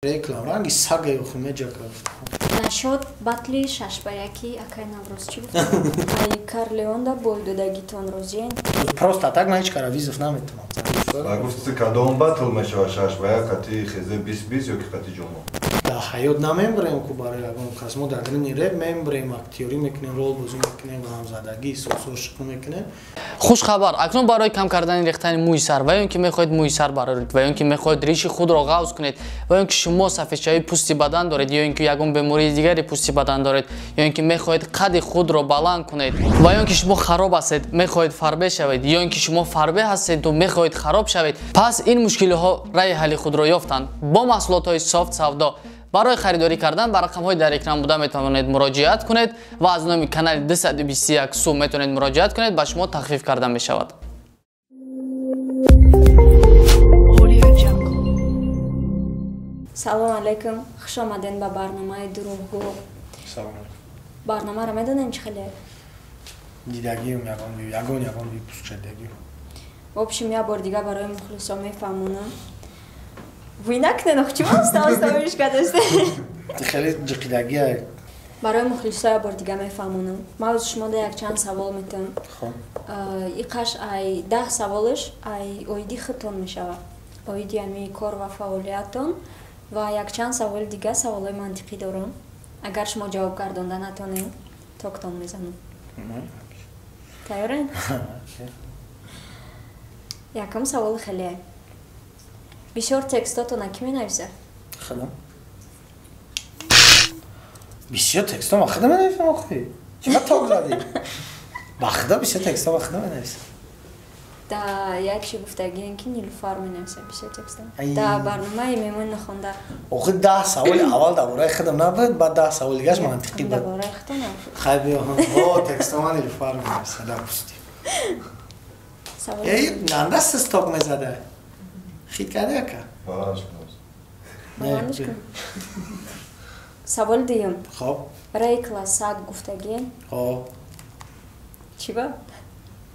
Реклам ранги сага охи меҷака. Нашод батли шашбаяки акай Наврӯз чӣ гуфт? Ай Карлеонда бой додагитон розиен? Просто так ман ҳеҷ кара вызов наметавонам. Ба гуфти кадом батл мешавад, шашбаяк қати хезе 20-20 ё ки қати ҷомо? Дар ҳаёт намембарем ку барои ягон кас. Мо дар рини реп мембарем, актёрӣ мекунем, ролбозӣ мекунем, ғамзадагӣ, сосошиқӣ мекунем. Хушхабар! Акнун барои кам кардани рехтани мӯи сар ва ё ин ки мехоҳед мӯи сар бароред, ва ё ин ки мехоҳед риши худро ғавз кунед, ва ё ин ки шумо сафедшавии пӯсти бадан доред, ё ин ки ягон бемории дигари пӯсти бадан доред, ё ин ки мехоҳед қади худро баланд кунед, ва ё ин ки шумо хароб ҳастед, мехоҳед фарбе шавед, ё ин ки шумо фарбе ҳастеду мехоҳед хароб шавед, пас ин мушкилиҳо раи ҳалли худро ёфтанд. Бо маҳсулотҳои Софт Савдо барои харидорӣ кардан ба рақамҳои дар экран буда метавонед муроҷиат кунед ва аз номи канали 221 сум метавонед муроҷиат кунед, ба шумо тахфиф карда мешавад. Салом алайкум, хуш омаден ба барномаи Дурӯғгӯ. Салом алайкум. Барномаро медонем чӣ хеле? Дидагиам ягон выпуск шадагиам. В общем, я бор дига барои мухлисо мефаҳмонам. Вы накунед, ох, чӣ ман ставиш кардасте? Хеле ҷиқидагия. Барои мухлисо я бор дига мефаҳмонам. Ман аз шумо да якчанд савол метам. Хоб. Иқаш ай 10 саволаш ай оиди худтон мешавад. Оиди ҳамин кор ва фаъолиятон ва якчанд саволи дига саволҳои мантиқӣ дорам. Агар шумо ҷавоб гардонда натонед, токтон мезанам. Тайёрен? Якум саволи хеле. Бисёр текстотона кӣ менависад? Худам. Бисёр текстом ба худам менависам охи. Чӣ ба ток задӣ? Ба худам бисёр текстом ба худам менависам. Да як чӣ гуфтагиен ки Нилуфар менависад бисёр текстом. Да барномаи мемон нахонда. Охи 10 саволи аввал дар бораи худам набуд, баъд 10 саволи дигаш мантиқӣ буд. Дар бораи худам набуд. Хай биё, о текстома Нилуфар менависад, допустим. Эй, нанда сток мезада. Хит карда яка? Баландш кун. Баландш кун. Саволи дуюм. Хоб. Рейкла саг гуфтагиен? Хоб. Чӣ ба?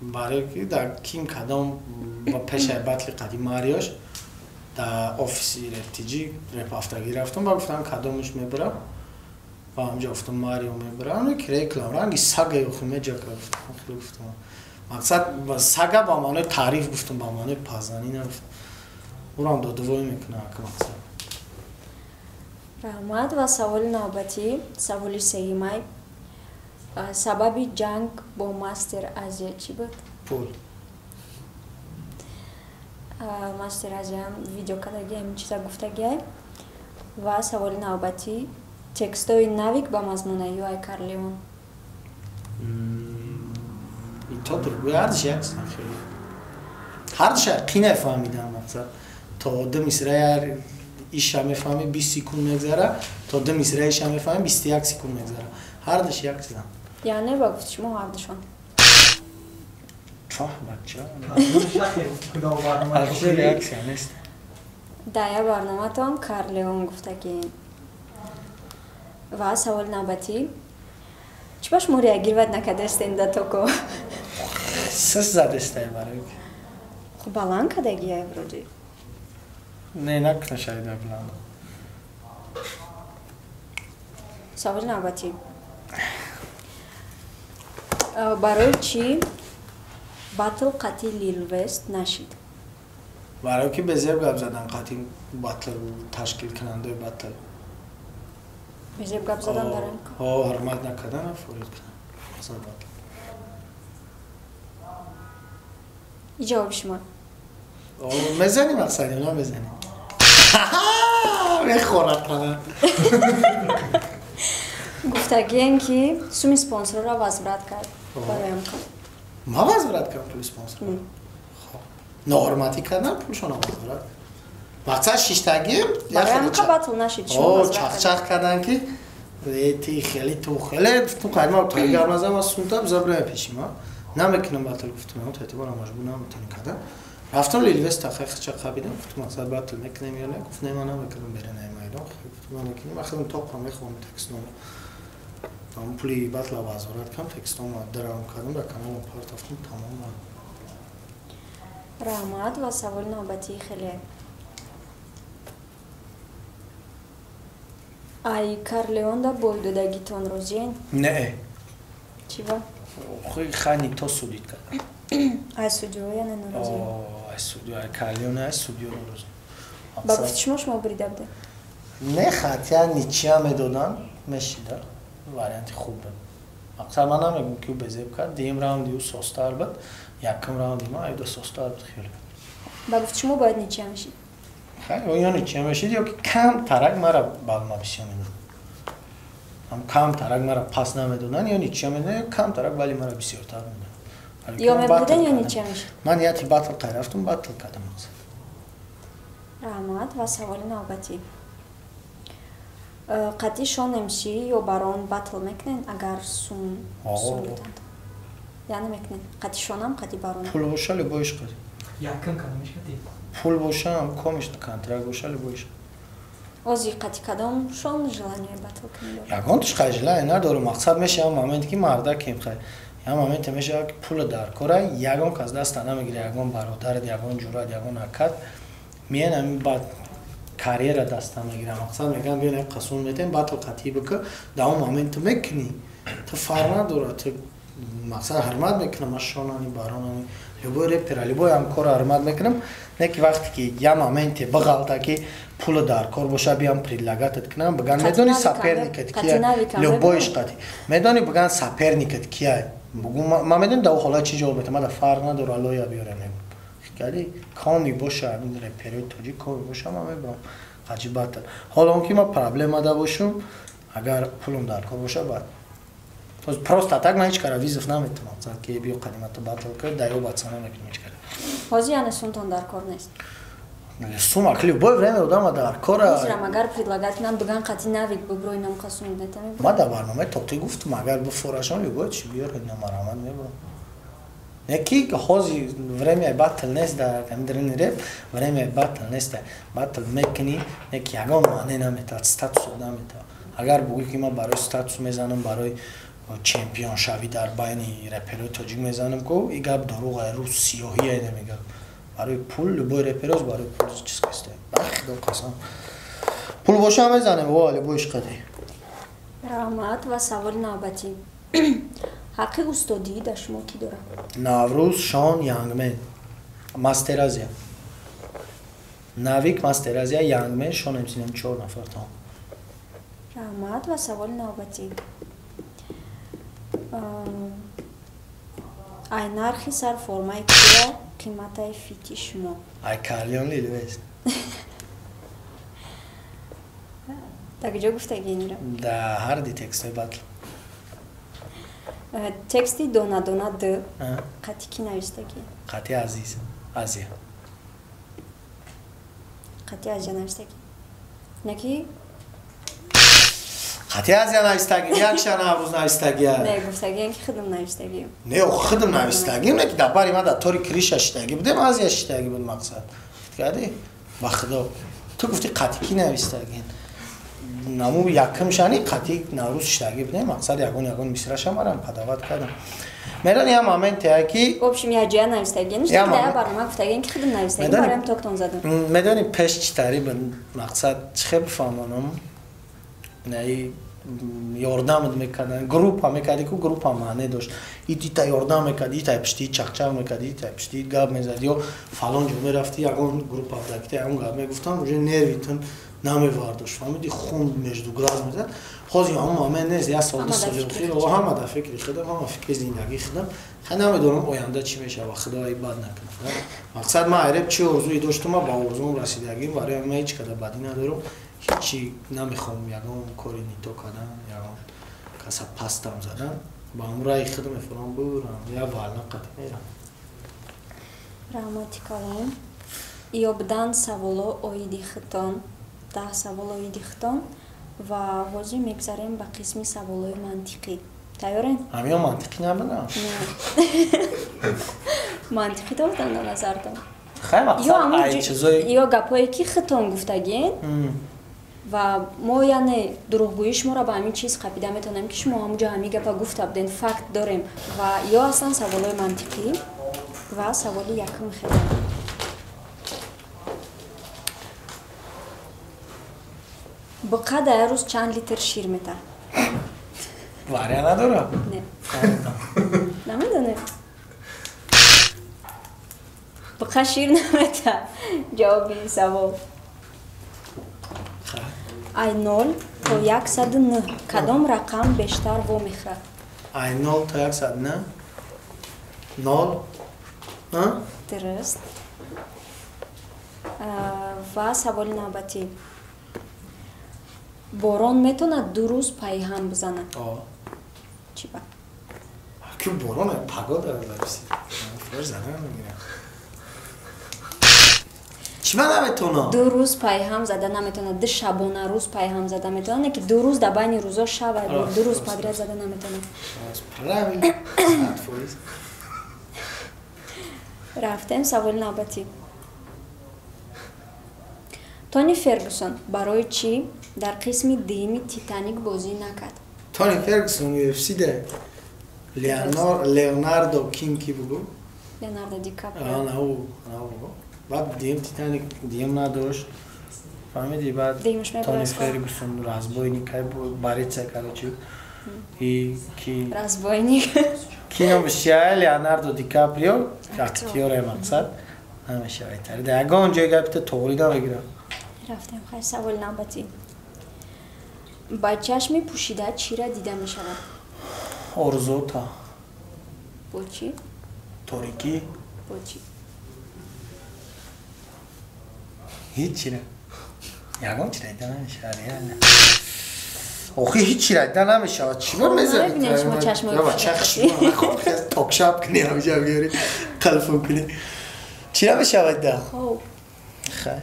Барои ки дар ким кадом ба пешаи батли қадим Мариош дар офиси рептиҷи репафтагӣ рафтам ва гуфтам кадомаш мебарам ва ҳамҷо гуфтам Марио мебарам, ки реклам ранги сага охи меҷака гуфтам, хеле гуфтам. Мақсад сага ба маънои таъриф гуфтам, ба маънои пазанӣ нагуфтам. Урам додувой мекунам ака мақсад. Раҳмат. Ва саволи навбатӣ, саволи сеюмай. Сабаби ҷанг бо Мастер Азия чӣ буд? Пул. Мастер Азиям видео кардагӣ ҳамин чиза гуфтагиай. Ва саволи навбатӣ, текстои навик ба мазмуна ё ай Карлеон? То другой ҳардуш яксан хеле. Ҳардуша қинай фаҳмидам мақсад. То ду мисраи иша мефаҳми 20 секунд мегзара, то ду мисраи иша мефаҳми 21 секунд мегзара. Ҳардуш як чизан. Яъне ба гуфти шумо ҳардушон. Чоҳ бача. Ҳардуш реаксия нест. Да я барноматон Карлеон гуфтагиен. Ва саволи навбатӣ. Чӣ ба шумо реагировать накардастен да токо? Сис задестай барои. Хуб баланд кардагия вроде. Не, накна шаида баланд. Саволи навбатӣ. Барои чӣ батл қати Лил Вест нашид? Барои ки безеб гап задан қати батл ташкилкунандаи батл. Безеб гап задан барои? Ҳо, ҳурмат накардан, форид кунан. Мақсад батл. И ҷавоби шумо? Мезанӣ мақсад ё намезанӣ? Мехӯрад фақат. Гуфтагиен ки суми спонсорро возврат кард бароям кар. Ма возврат кардам пули спонсорро? Хоб. Ноҳурматӣ кардам, пулшонро возврат. Мақсад шиштагием. Бароям ка батл нашид, шумо возврат кардед. Чахчах кардан ки ти хеле ту хеле ту қадма тайгар мазам аз сунтаб забрая пеши ма. Намекунам батл гуфтам, то эътиборам маҷбур наметонӣ кардан. Рафтам Лилвест тахай хича қабидам, гуфтам мақсад батл мекунем ё не? Гуфт не, ман намекунам, бере не майдон. Гуфтам ман мекунем, ман худам тоқам мехонам текстнома. Там пули батла возврат кардам, текстнома дарам кардам, дар каналам партофтам, тамом. Раҳмат. Ва саволи навбатии хеле. Ай Карлеонда бой додагитон розиен? Не. Чива? Хани то судит кард. Ай судиё яъне норозӣ? Ай судиё, ай Карлеон, ай судиё норозӣ. Ба гуфти шумо шумо бурида буде? Не, хатя ничья медодан, мешида. Варианти хуб буд. Мақсад ман намегум ки ӯ безеб кард, дуюм раунди ӯ состар буд, якум раунди ман айда состар буд хеле. Ба гуфти шумо бояд ничья мешид? Хай, ё ничья мешид, ё ки кам тарак мара балма бисёр медод. Ҳам кам тарак мара пас намедодан, ё ничья медодан, ё кам тарак вали мара бисёртар медодан. Ё мебудан, ё ничья мешид? Ман нияти батл қай рафтум, батл кардам мақсад. Раҳмат. Ва саволи навбатӣ. Қатъи Шон МС ё Барон батл мекунед, агар сум доданд? Яъне мекунед? Қатъи Шонам, қатъи Барон? Пул боша, любоиш қатъи. Якум кадомиш қатъи? Пул бошам, комишна контракт боша, любоиш. Ози қатъи кадом Шон желание батл кунед? Ягон туш қай желание надорам. Мақсад мешавам моменте ки мардакем хай. Ям моменте мешава ки пула дар кора, ягон кас даста намегира, ягон бародарат, ягон ҷурат, ягон акат. Миен ами бад карьера даста мегирам. Мақсад мегӯям биён як қасун метем, батл қатъӣ бикун, дар он момент ту мекунӣ. Ту фарқ надорад, ту мақсад ҳурмат мекунам, ман Шонани, Баронани, любой репера, любой ҳамкора ҳурмат мекунам. Не ки вақте ки я моменте бағалта ки пула дар кор боша, биям предлагатат кунам, биган медони соперникат кия, любойш қатъӣ. Медони биган соперникат кия. Бугу ман медонам дар он ҳолат чӣ ҷавоб метам, ман дар фарқ надорад, лоя биёрам мегӯям. Кали коми боша, ин реперои тоҷик коми боша, ман мебарам қаҷи батл. Ҳоло он ки ман проблема да бошум, агар пулум дар кор боша, баъд просто так ман ҳеҷ кара визов наметавонам, мақсад ки биё қадимата батл кар, даё баъд намекунам ҳеҷ кара. Ҳозир яъне сумтон дар кор нест? Сум акли любое время одама дар кора. Ҳозирам агар предлагат кунам, биган қатъи Навик буброй нам қасум метавонем? Ман дар барномаи тоқӣ гуфтум, агар бифорашон любое чи биёред, намарамад мебарам. Не ки ҳозир время батл нест, дар ҳамин реп время батл нест, батл мекунӣ, не ки ягон маъне наметавад, статус наметавад. Агар бугӯӣ ки ман барои статус мезанам, барои чемпионшавӣ дар байни реперои тоҷик мезанам, ку и гап дурӯғ, рӯз сиёҳие намегап. Барои пул любой репероз барои пул чиз каста. Бахидо қасам. Пул боша мезанем, во любой ишқади. Раҳмат. Ва саволи навбатӣ. Ҳаққи устодӣ дар шумо кӣ дорад? Наврӯз, Шон, Янгмен, Мастеразия. Навик, Мастеразия, Янгмен, Шон МС, 4 нафар там. Раҳмат. Ва саволи навбатӣ. Ай нархи сарформаи киро қиматаи фити шумо? Ай Карлеон Лилвест. Дар куҷо гуфтагӣ инро? Дар ҳар ди текстҳои батл. Тексти дона дона д қатъи кӣ навистагӣ? Қатъи Азиз, Азия. Қатъи Азия навистагӣ? Не ки? Қатъи Азия навистагӣ, якша Наврӯз навистагӣ. Не, гуфтагиам ки худам навистагӣ. Не, худам навистагӣ, не ки дар бари ман дар тори криша шиштагӣ будем, Азия шиштагӣ буд мақсад. Фикр ба худо. Ту гуфти қатъи кӣ навистагӣ? Наму якум шани қатъи Наврӯз шиштагӣ будем, мақсад ягон ягон мисраша марам падават кардам. Медони як моменте ки в общем я ҷия навистагӣ, ништа дар барнома гуфтагиам ки худам навистагӣ, бароям токтон задам. Медони пеш чӣ тари буд мақсад, чӣ хел бифаҳмонам? Наи ёрдамат мекардан, группа мекарди ку группа маъне дошт. Ита ёрдам мекарди, ита пишти чақчақ мекарди, ита пишти гап мезад, ё фалон ҷо мерафти, ягон группа будакита ягон гап мегуфтам, уже нервитон намевардошт, фаҳмиди, хун между глаз мезад. Ҳозир ҳамон момент нест, як сол, ду соли охир ҳама дар фикри худам, ҳама фикри зиндагии худам. Хай намедонам оянда чӣ мешавад, худои бад накунад. Мақсад ман айреб чӣ орзуе доштум, ман ба орзуам расидагим, барои ман ҳеҷ када бадӣ надорам. Ҳечи намехоҳам ягон кори нито кардан, ягон каса пастам задан. Ба ҳамон раи худам мефурам, бурам, як вална қатъ мерам. Раҳмати калом. Ёбдан саволо оиди хитон, 10 савол оиди хитон ва ҳозир мегзарем ба қисми саволои мантиқӣ. Тайёрем? Ҳамиё мантиқӣ набудам. Мантиқӣ дордан дар назартон? Хай мақсад ай чизои ё гапое ки хитон гуфтагиен ва мо яъне дурӯғгӯии шуморо ба ҳамин чиз қапида метавонем ки шумо ҳамуҷо ҳамин гапа гуфта буден, факт дорем. Ва ё ҳастанд саволои мантиқӣ ва саволи якум хеле. Буқа дар як рӯз чанд литр шир метаҳад? Варя надорад? Не. Намедонед? Буқа шир наметаҳад. Ҷавоби ин савол. Ай 0 то 109 кадом рақам бештар вомехӯрад? Ай 0 то 109? 0? Дуруст. Ва саволи навбатӣ. Борон метавонад 2 рӯз пайҳам бизанад? Чӣ ба? Ки борон погода зависит. Фош зада намегирад. Чӣ ба наметавонад? 2 рӯз пайҳам зада наметавонад, 2 шабона рӯз пайҳам зада метавонад, ки 2 рӯз дар байни рӯзо шава, 2 рӯз подряд зада наметавонад. Правильно, 100%. Рафтем саволи навбатӣ. Тони Фергюсон барои чӣ дар қисми дуюми Титаник бозӣ накард? Тони Фергюсон UFC де Леонардо ким ки бугу? Леонардо Ди Каприо. На бугу. Баъд дуюм Титаник дуюм надошт. Фаҳмидӣ? Баъд Тони Фергюсон разбойник барица короче. И ки разбойник. Ки номаш чия? Леонардо Ди Каприо, актёре мақсад. Намешавад. Дар ягон ҷой гапита тоғрӣ намегирад. Рафтем хайр саволи навбатӣ. Ба чашми пӯшида чира дида мешавад? Орзута. Бо чӣ? Торикӣ. Бо чӣ? Ҳеҷ чира. Ягон чира дида намешавад, реально. Охи ҳеҷ чира дида намешавад. Чӣ ба мезанӣ? Мебинед шумо чашмои пӯшида. Токшаб кунӣ, ҳамҷа биёрӣ, қалфон кунӣ. Чира мешавад дида? Хоб. Хайр.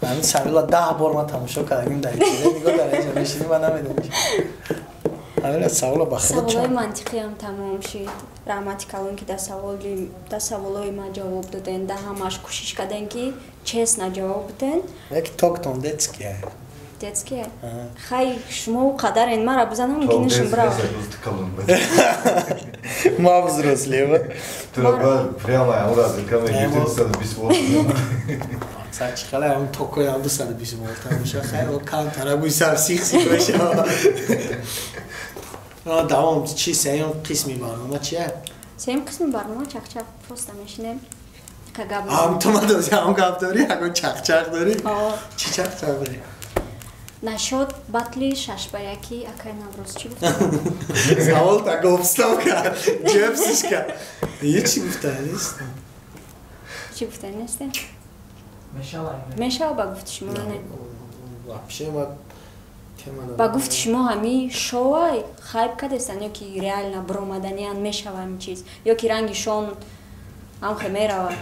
Ҳамин савола 10 бор ман тамошо кардагим дар ичида. Нигоҳ дар инҷа мешинӣ, ман намедонам. Ҳамин савола ба худо Саволои мантиқиам тамом шид. Раҳмати калон ки дар саволҳои ман ҷавоб доден, дар ҳамаш кӯшиш карден ки честно ҷавоб биден. Яки токтон детский. Детский? Хай шумо қадарен мара бизанам мумкин нишин бирав. Ма взрослела. Тура прямо он разлика мегирифт 120 волт. Сачи хала ам токои ам 220 волт меша. Хайр, о камтара гӯй сар сих сих меша. Давом чи сеюм қисми барнома чия? Сеюм қисми барнома чақчақ просто мешинем. Гап. Ам ту мадози ам гап дорӣ, ягон чақчақ дорӣ? Чӣ чақчақ дорӣ? Нашод батли 6 ба 1 акай Наврӯз чӣ гуфта? Савол та гопстом кард, ҷебсиш кард. Ҳеҷ гуфта нест. Чӣ гуфта нестем? Мешава ба гуфти шумо не? Вообще ма тема ба гуфти шумо ҳами шоуай хайп кардестан ё ки реально биромаданиян мешава ҳамин чиз ё ки ранги шон ҳамхе мерава?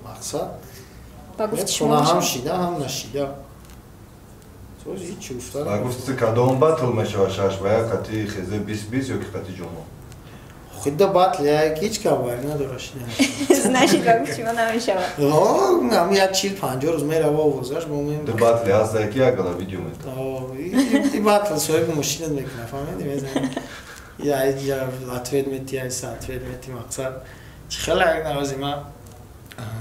Мақсад ба гуфти шумо ҳам шида ҳам нашида. Ҳеҷ гуфта. Ба гуфти кадом батл мешава 6 ба 1 қати хезе 20-20 ё ки қати ҷомо? Худда батл як ҳеҷ кабар надора шида. Значит ба гуфти шумо намешавад. Ам як 40-50 рӯз мерава овозаш бо мен. Ду батли ҳаст ки як гала видео мета. И батл соҳиби мошина мекунад, фаҳмидӣ? Мезанӣ. Я ответ мети, я ответ мети мақсад. Чӣ хеле як навози ма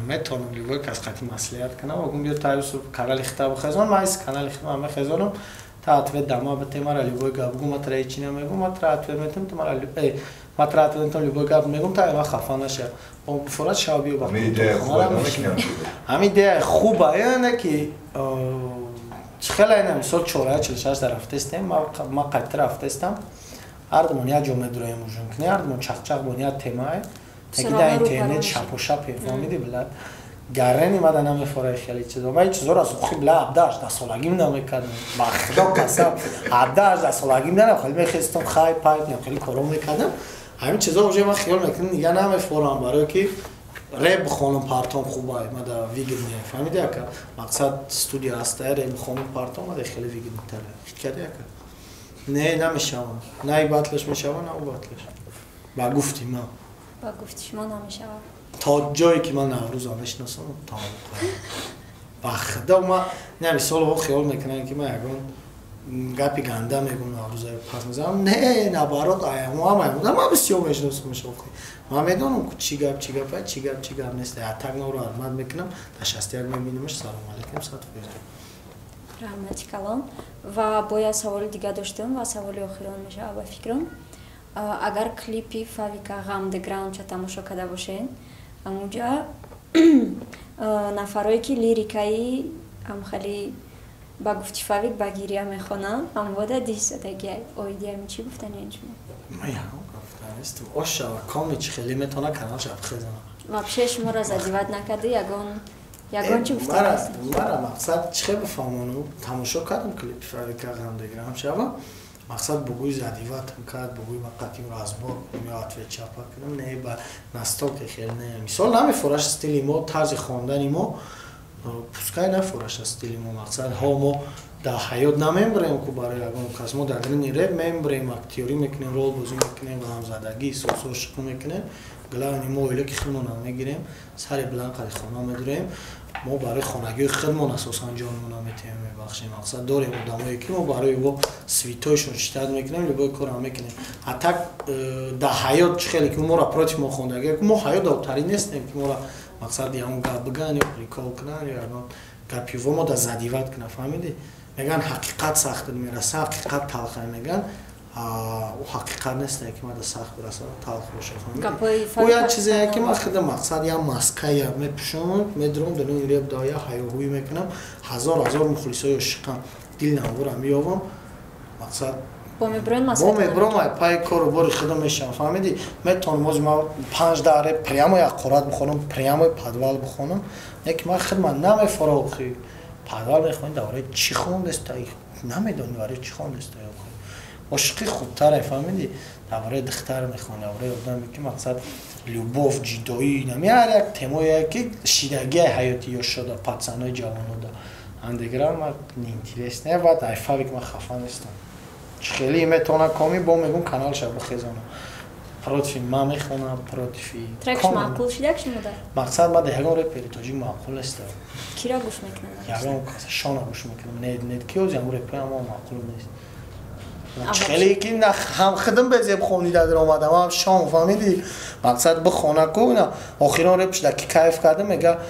метавонам любой кас қати маслиҳат кунам, огум биё та Юсуф канали хита бихезон, ман из канали хита мехезонам, та ответ дама бите мара любой гап гум, ма тра ҳеҷ намегум, ма тра ответ метам, ту мара ма тра ответ метам, любой гап мегум, та ма хафа наша. Форат шав биё ба. Ҳамин идея хуба, яъне ки чӣ хеле ина мисол 446 дар рафтестем, ма қайтар рафтестам, ҳардумон як ҷо медуроем ужун кунӣ, ҳардумон чақчақ бон як темае. Таки дар интернет шапу-шапе, фаҳмидӣ, блядь. Гарени мада намефораи хеле чизо. Ман ин чизоро аз хухи бля 17-18 солагим намекардам. Ба худо қасам, 17-18 солагим нанам, хеле мехестам, хай пайп, нем хеле коро мекардам. Ҳамин чизо уже ман хиёл мекунам, дига намефорам, барое ки реп бихонам партом хубай, мада выгоднее, фаҳмидӣ ака? Мақсад студия ҳаста, реп бихонам партом, мада хеле выгоднетаре. Хит кардӣ ака? Не, намешавам. На и батлаш мешавам, на у батлаш. Ба гуфти ман. Ба гуфти шумо намешавад. То ҷое ки ман Наврӯзро мешиносам, тамом. Ба худо ман не мисол хиёл мекунам ки ман ягон гапи ганда мегум Наврӯза пас мезанам не наоборот аямо ам ман бисёр мешиносам ман медонам ку чӣ гап чӣ гап чӣ гап чӣ гап нест так наро ҳурмат мекунам дар 61 мебинамаш салом алейкум 100%. Раҳмати калон. Ва бояд саволи дига доштам ва саволи охирон мешавад ба фикрам. Агар клипи Фавика Ғамдеграундча тамошо карда бошед, амуҷа нафарое ки лирикаи амхали ба гуфти Фавик ба гиря мехонанд, ҳамвода дисадагия оиди ами чӣ гуфтани шумо? Ошава коми чӣ хеле метавона канал шаб хезана. Вообще шуморо задевать накарди ягон чӣ гуфта? Мара мақсад чӣ хел бифаҳмонам? Тамошо кардам клипи Фавика Ғамдеграунд шава. Мақсад бугӯи задевать кард, бугӯи ма қатъи разбор кунам ё ответ чапа кунам, не ба настолько хел не. Мисол намефораш стили мо, тарзи хондани мо, пускай нафораша стили мо. Мақсад ҳо мо дар ҳаёт намембарем ку барои ягон кас, мо дар дарини реп мембарем, актёрӣ мекунем, рол бозӣ мекунем, ғамзадагӣ, сосошиқӣ мекунем. Главное мо оила ки худмона мегирем, сари баланд қади хона медурем. Мо барои хонагии худмон асосан ҷонмона метиҳем, мебахшем. Мақсад дорем одамое ки мо барои во святойшон считать мекунем, любой корам мекунем. А так дар ҳаёт чӣ хеле ки моро против мо хондагӣ, мо ҳаёт довтарӣ нестем ки моро мақсад ягон гап биган ё прикол кунан ё ягон гапи во мо да задевать кунан, фаҳмидӣ? Меган ҳақиқат сахт мераса, ҳақиқат талха меган. Ӯ ҳақиқат нест ки мада сахт бираса, талх боша, фаҳмидӣ? Ӯ як чизе ки ман худам мақсад як маская мепӯшам, медурам дар ин реп да як ҳаёҳӯй мекунам, ҳазор ҳазор мухлисои ошиқам дил намвора меёвам. Мақсад бо меброен бо мебром ай пай кору бори худам мешавам, фаҳмидӣ? Метавонам ози ман 5-10 реп прямо як қурат бихонам, прямо подвал бихонам, не ки ман худман намефора охи. Подвал мехонӣ дар бораи чӣ хондаста? Намедонӣ барои чӣ хондаста охи. Ошиқӣ хубтаре, фаҳмидӣ? Дар бораи духтар мехонӣ, дар бораи одаме ки мақсад любовь, ҷудоӣ, нами ҳар як темое ки шидагии ҳаёти ё шода пацанои ҷавонода. Андеграунд ман неинтерес не, баъд ай Фавик ман хафа нестам. Хеле метавона коми бо мегум каналша бихезона. Против ма мехонам, против трекш маъқул шидак шумода? Мақсад ма дар ягон репери тоҷик маъқул нест. Киро гӯш мекунад? Ягон каса шона гӯш мекунам. Не, не ки ози ҳамон репери ҳама маъқул нест. Хеле ки ҳам худам безеб хонида дар омадам, ҳам шом, фаҳмидӣ? Мақсад бихона ку, охирон репш да ки кайф кардам, мега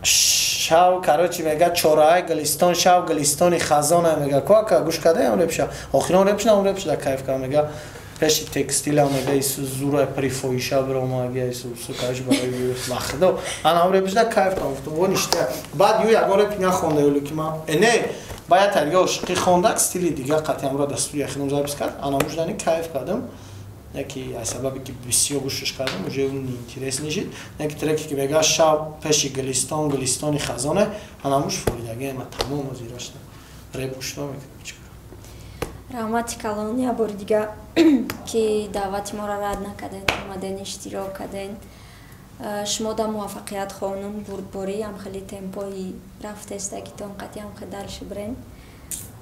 шав, короче, мега чораи Гулистон, шав Гулистони хазона, мега ку ака гӯш кардаям репша. Охирон репш на он репш да кайф кардам, мега пеши текстила мега ису зура прифоиша биромага ису короче барои вирус вахдо. Ана он репш да кайф кардам, гуфтам во ништа. Баъд ю ягон реп нахонда юлу ки ман не баъд як дига ошиқӣ хондак, стили дига қатъи ҳамро дар студия худам запись кард, ана муждани кайф кардам. Яки аз сабаби ки бисёр гӯшаш кардам, уже интерес нишид. Яки треке ки мега шав пеши Гулистон, Гулистони хазоне, ана муш форидаги ма тамом озирашта. Реп гӯш намекунам чӣ. Раҳмати калон як бори дига ки даъвати моро рад накарден, омаден, иштирок карден. Шумо да муваффақият хонум, бурдборӣ, ҳам хеле темпои рафтестагитон қатъи ҳам хеле дальше бирен.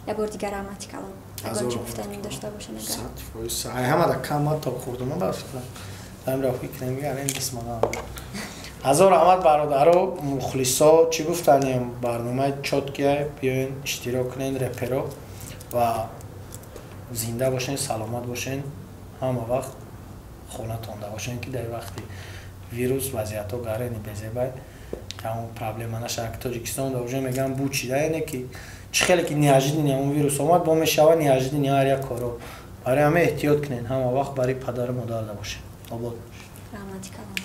Як бори дига раҳмати калон. Ягон чӣ гуфтанӣ дошта бошед агар? 100%. Ай ҳама да кам ма то хӯрдум ба фикрам. Ҳам рафи кунем ин қисмага. Ҳазор раҳмат бародаро, мухлисо, чӣ гуфтанем, барномаи чоткия, биёен иштирок кунен реперо ва зинда бошен, саломат бошен, ҳама вақт хонатонда бошен ки дар вақти вирус вазъиятҳо гарени безебай, ҳамон проблема нашавад. Тоҷикистон да уже меган бучида, яъне ки чӣ хеле ки неожиданно ҳамон вирус омад, бо мешава неожиданно ҳар як коро. Барои ҳама эҳтиёт кунен, ҳама вақт барои падару модар да бошен. Обод. Раҳмати калон.